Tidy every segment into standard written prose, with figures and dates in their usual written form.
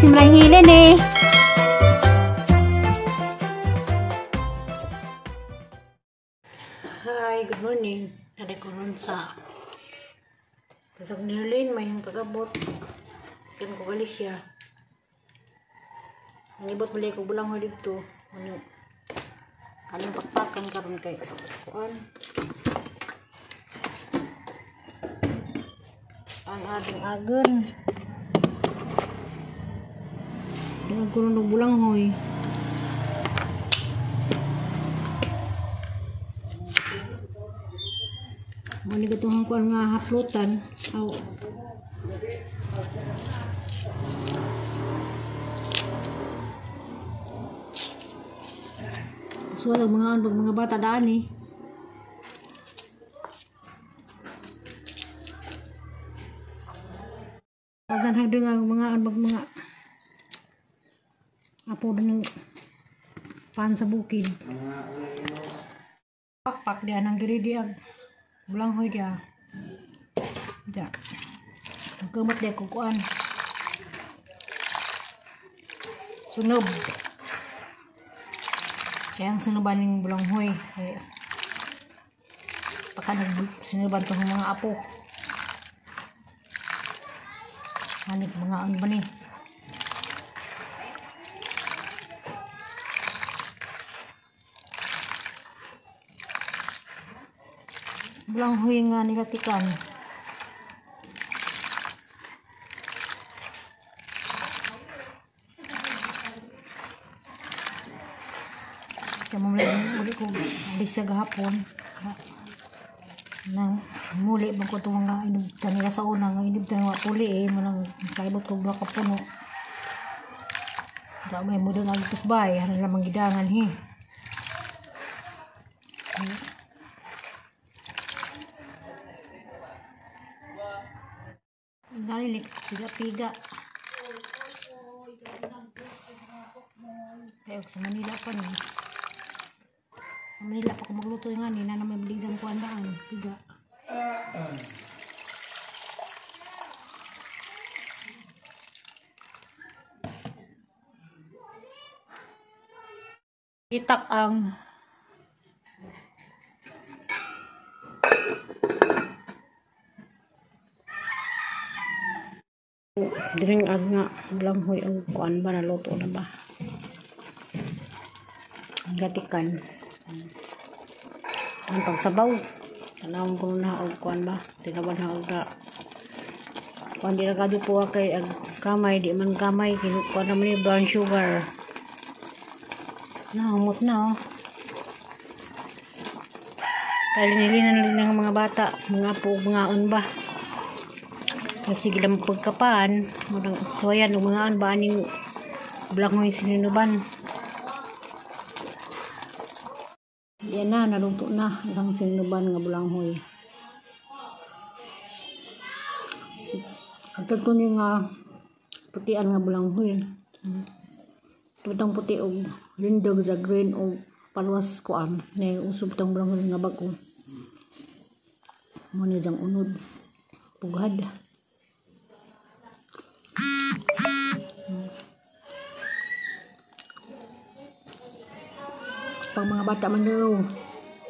Simrang hilin eh. Hi, good morning. Nade ko ron sa pasok ni Helen, may hang pag-abot. Kan ko Galicia. Nangibot balik ko bulang ho dito. Ano? Anong pakpakan karon kay kuan? Ang ating agon. Ang kuno ng bulanghoy. Mo ni katong kuan nga haplutan. Aw. Suwag mga bata daan eh. Pagdan hagdeng ang mga mga apo ng pan sa bukid. Pakpak dia nang giri dia. Bulanghoy dia. Ja. Nagkamot dia kukuan. Sunob. Kaya ang sinuban ng bulanghoy. Kaya pagka sinuban itong mga apo. Hanip mga ano ba ni? Bulanghoy nga nilatikan. Kaya muli ko alis siya gahapon. Nang muli bang ko itong mga inubtan nila sa una nga inubtan nga puli eh. Manang kaibot ko buha ka puno. Dami mo doon agtos bay. Ano lamang gidangan he. Narinig piga-piga. Kaya sa Manila pa no. Sa Manila pa ko magluto nga ni na naman biligsan ko andaan piga. Itak ang drink ag nga bulanghoy og kuan ba naluto na ba gatikan ang pagsabaw tanawon ko na og kuan ba tinawan na og kuan di ra kadto po kay ag kamay di man kamay kinukuan naman ni brown sugar na humot na oh kay linilinan ng mga bata mga apo mga on ba. Kasi sige lang pagkapan, murang suwayan o mga an ba aning bulanghoy sinunuban. Yan na, naluto na ang sinunuban nga bulanghoy. At ito ni nga putian nga bulanghoy. Tutang puti og lindog sa green o palwas kuan. Nay usog tang bulanghoy nga bag-o. Mo ni jang unod. Pughad. Pag mga bata man daw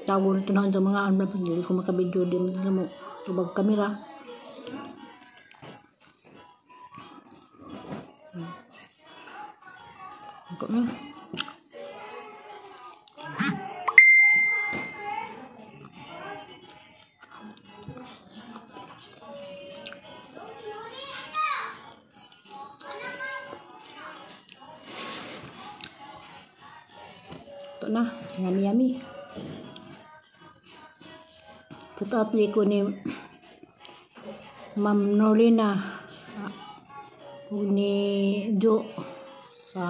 tawon ito na sa mga ano hindi ko makabidyo din mo tubag kamera. Ito na. Ito na, yummy yummy. Shout out ko ni Ma'am Norlina ug ni Jo sa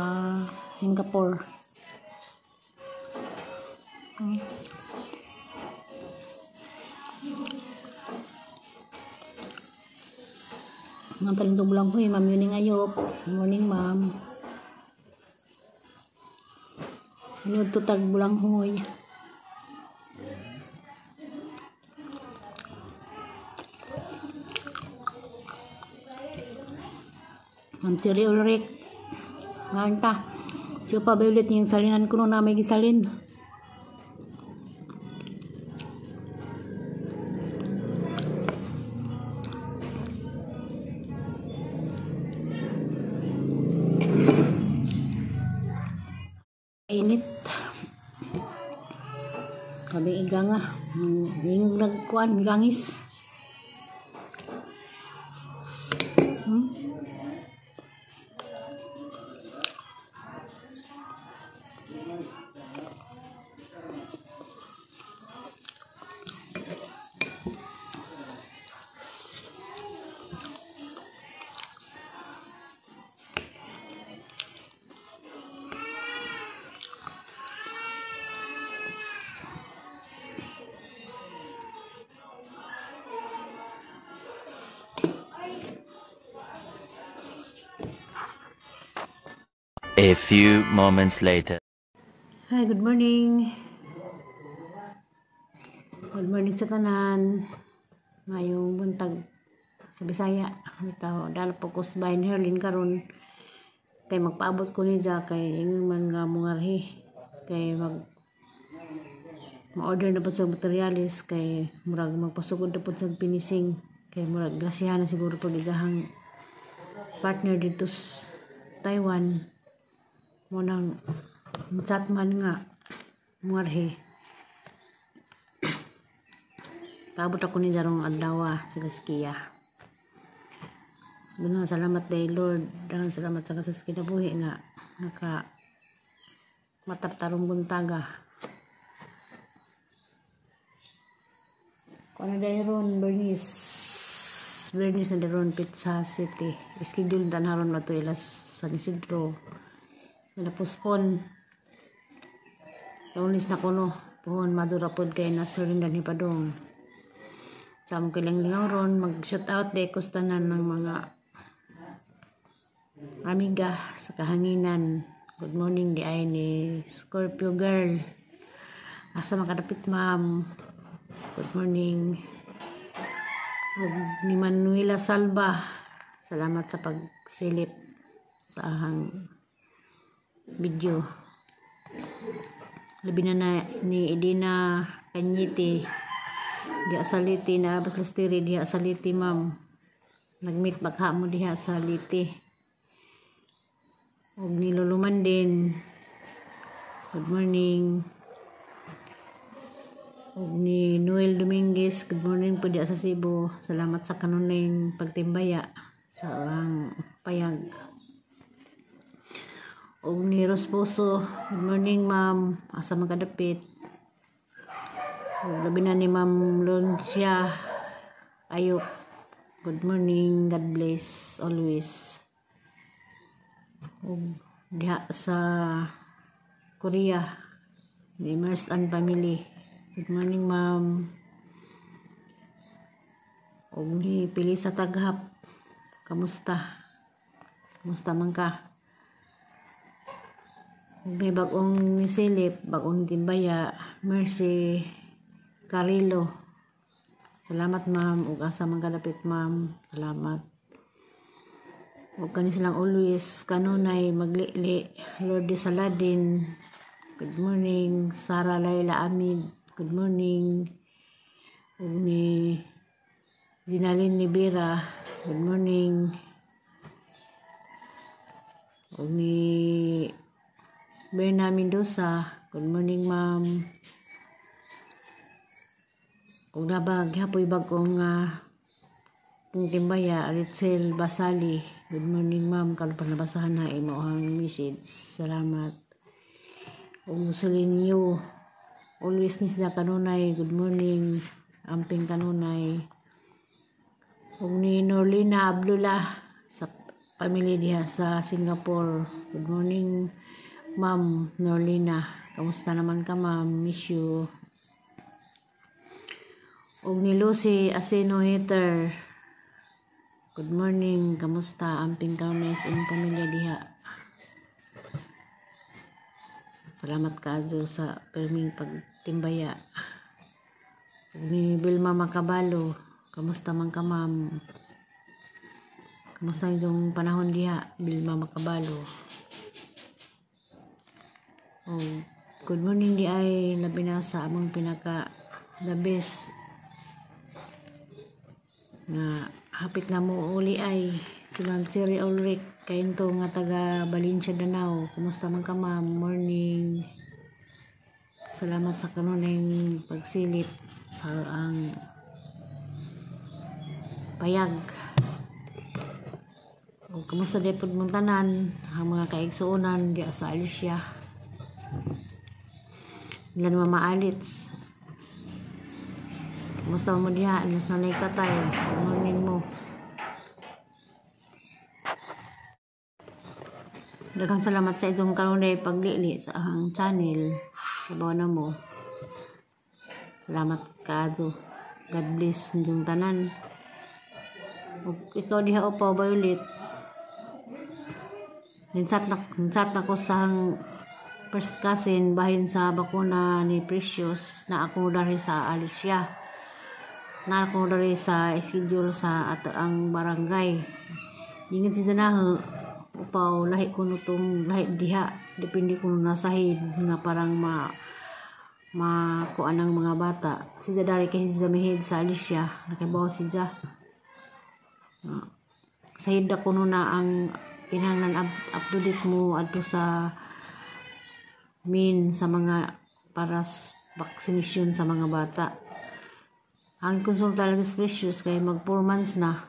Singapore. Mga talentong bulanghoy, Ma'am Yuning Ayop. Morning, Ma'am. Ano tutag bulanghoy. Ma'am Terry Ulrich. Ngayon ta. Siya pa ulit yung salinan ko na may gisalin. Init. Kami iga nga. Yung nagkuan, gangis. A few moments later. Hi, good morning. Good morning sa tanan. Ngayong buntag sa Bisaya. Bitaw, dala po ko sa bahay ni Herlin karon. Kay magpaabot ko niya kay ingon man nga mungarhi. Kay ma-order na po sa materialis kay murag magpasugod na po sa finishing. Kay murag grasyahan na siguro pag ijahang partner dito sa Taiwan. Munang chat man nga mungarhi. Paabot ako ni Jarong adlaw sa Gaskiya. Sabi salamat day Lord. Daghang salamat sa kasas kinabuhi nga naka mataptarong buntaga. Kuno na ron Bernice. Bernice na ron Pizza City. Schedule dan haron mato ilas San Isidro. Na postpone. Lunes na kuno. Puhon madura pod kay nasa rin dan hipadong. Sa among kilang lingaw ron, mag-shout out de kustanan ng mga amiga sa kahanginan. Good morning di ay ni Scorpio Girl. Asa makadapit, ma'am. Good morning. Ug ni Manuela Salva. Salamat sa pagsilip sa ahang video. Labi na ni Edina Kanyiti. Diha sa Liti na bas lastiri diha sa Liti, ma'am. Nag-meet bakha mo diha sa Liti. Ug ni Luluman din. Good morning. Ug ni Noel Dominguez, good morning po diha sa Cebu. Salamat sa kanunay pagtimbaya sa ang payag. Ug ni Rosposo, good morning, ma'am. Asa man kadapit. Ug labi na ni Ma'am Loncia Ayop. Good morning, God bless always. Ug diha sa Korea, ni Mers and family. Good morning, ma'am. Ug ni Pilisa Taghap. Kamusta? Kamusta man ka? Ug ni bagong nisilip, bagong timbaya, Mercy Carrillo. Salamat, ma'am. Ug asa man kalapit, ma'am. Salamat. Ug kani silang always kanunay maglili. Lourdes Saladin. Good morning. Sara Laila Amid. Good morning. Ug ni Ginalin Libera. Good morning. Ug ni Berna Mendoza. Good morning, ma'am. Ug nabag hapoy bagong kung timbaya, Ritzel Basali. Good morning, ma'am. Karon pa nabasahan na imo ang message. Salamat. Ug Celine Yu. Always ni sila kanunay. Good morning. Amping kanunay. Ug ni Norlina Abdullah sa family diha sa Singapore. Good morning, ma'am Norlina. Kamusta naman ka, ma'am? Miss you. Ug ni Lucy Aseno Hater. Good morning. Kamusta? Amping kanunay sa inyong pamilya diha. Salamat kaayo sa perming pagtimbaya. Ug ni Vilma Macabalo. Kamusta man ka, ma'am? Kamusta yung panahon diha, Vilma Macabalo? Oh, good morning di ay, labi na sa among pinaka the best nga hapit na mo uli ay si Ma'am Cherry Ulrich kainto nga taga Valencia, Danao. Kumusta man ka, ma'am? Morning. Salamat sa kanunay pagsilip sa ang payag. O, kumusta di pud mong tanan, ang mga kaigsuonan diya sa Alicia. Ilan Mama Alits. Kumusta mo diha? Ilas nanay tatay. Morning mo. Daghang salamat sa itong kanunay paglili sa ahang channel. Sabaw na mo. Salamat kaado. God bless inyong tanan. Ug ikaw diha, Upaw Violet. Ninchat na ko sa first cousin bahin sa bakuna ni Precious na ako dari sa Alicia. Na ako dari sa schedule sa ato ang barangay. Ingat si Zanaho, upaw, lahi ko no tong lahi diha. Depende ko nasahid nga parang ma makuan ang mga bata. Si Zadari kasi si Zamihid sa Alicia. Nakibaw si Ja. Sahid ako no na ang kinahanglan up to date mo adto sa min sa mga para vaccination sa mga bata. Ang konsulta lang is Precious kay mag 4 months na.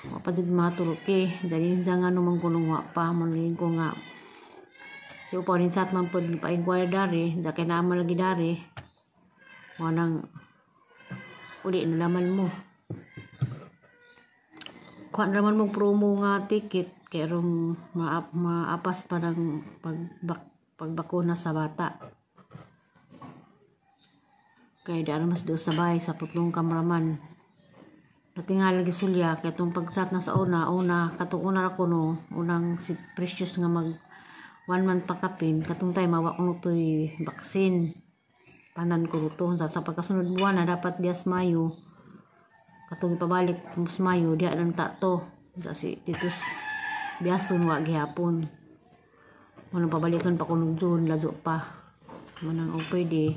Wa pa jud maturuki. Dahil sa nga naman kunong wa pa man ko nga. So pa rin sat man pud pa-inquire dari, da kay naman lagi dari. Mo nang uli na naman mo. Kuha naman mong promo nga ticket kay rong maapas pa ng pagbakuna sa bata. Kay di mas do sabay sa putlong kameraman. Natingal lagi sulya kay tong pag-chat na sa una, una katong una ra kuno, unang si Precious nga mag 1 month pa kapin, katong time mawa kuno toy vaccine. Tanan ko to sa pagkasunod buwan na dapat dias Mayo. Katong ipabalik mas Mayo diha lang ta to. Sa si Titus Biason wa gihapon. Manang pabalikan pa kuno June ladyo pa. Manang og pwede.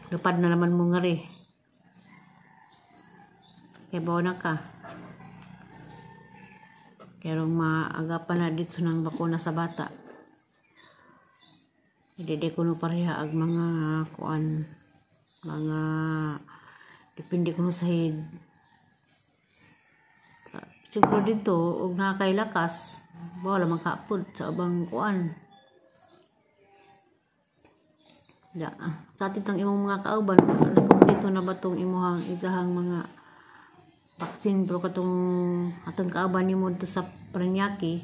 Lupad na naman mo nga rin. Kaya bawa na ka. Pero maaga pa na dito ng bakuna sa bata. Hindi ko no pareha ag mga kuan, mga depende ko no sa head. Siguro dito og nakakailakas, wala man kaapod sa ubang kuan. Ya, sa atin tang imong mga kauban, kung dito na ba tong imuhang isahang mga vaccine, pero katong atong kauban nimo dito sa Parañaque,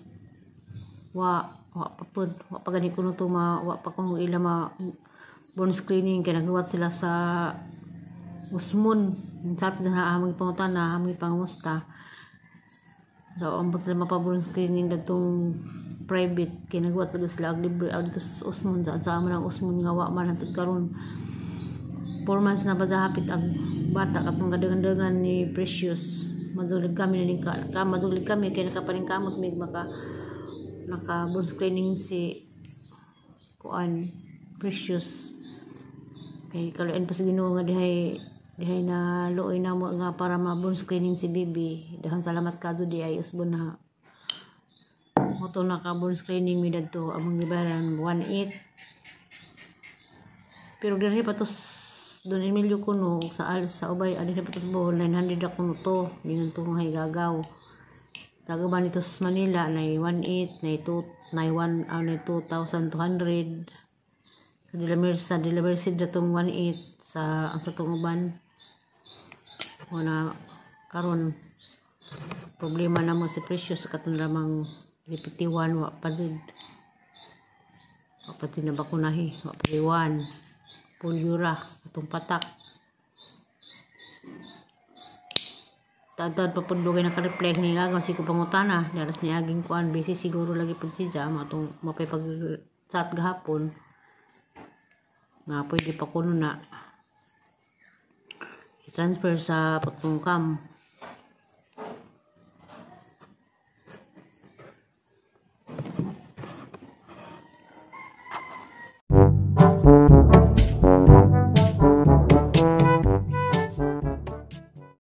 wa wa pa pud, wa pa gani kuno to ma, wa pa kuno ila ma bone screening kay naghuwat sila sa Usmon. Chat na among pangutana, among pangamusta. So ambot sila mapa-bone screening datong private kay naghuwat lagi sila og libre dito sa Usmon. Sa amo ng Usmon nga wa man hantod karon 4 months na ba sa hapit ang bata katong kadangan-dangan ni Precious. Madulig kami na ka, madulig kami kay nakapaningkamot mig maka naka bone screening si kuan Precious. Kay kaluoyan pa sa Ginoo nga dihay dihay na luoy na mo nga para ma bone screening si baby. Daghang salamat kadto di ay usbon na moto naka bone screening mi dadto among gibayaran 1.8. Pero diri pa to Don Emilio kuno sa sa ubay adin pa to sa Bohol 900 ra kuno to dingan to nga gagaw. Taga ba nito sa Manila nay 1.8 nay 2 nay 1 nay 2,200. Sa De La Merced, sa De La Merced datong 1.8 sa ang sa tong uban. Wala karon problema na mo si Precious katong lamang repetiwan wa pa jud. Wa pa jud na bakunahi, wa pa liwan. Pulyura atong patak. Tadtad pa pud dugay naka-reply ni agaw si ko pangutana, daras ni aging kuan busy siguro lagi pud si Jam atong mapay pag chat gahapon. Nga pwede pa kuno na i-transfer sa Putungkam.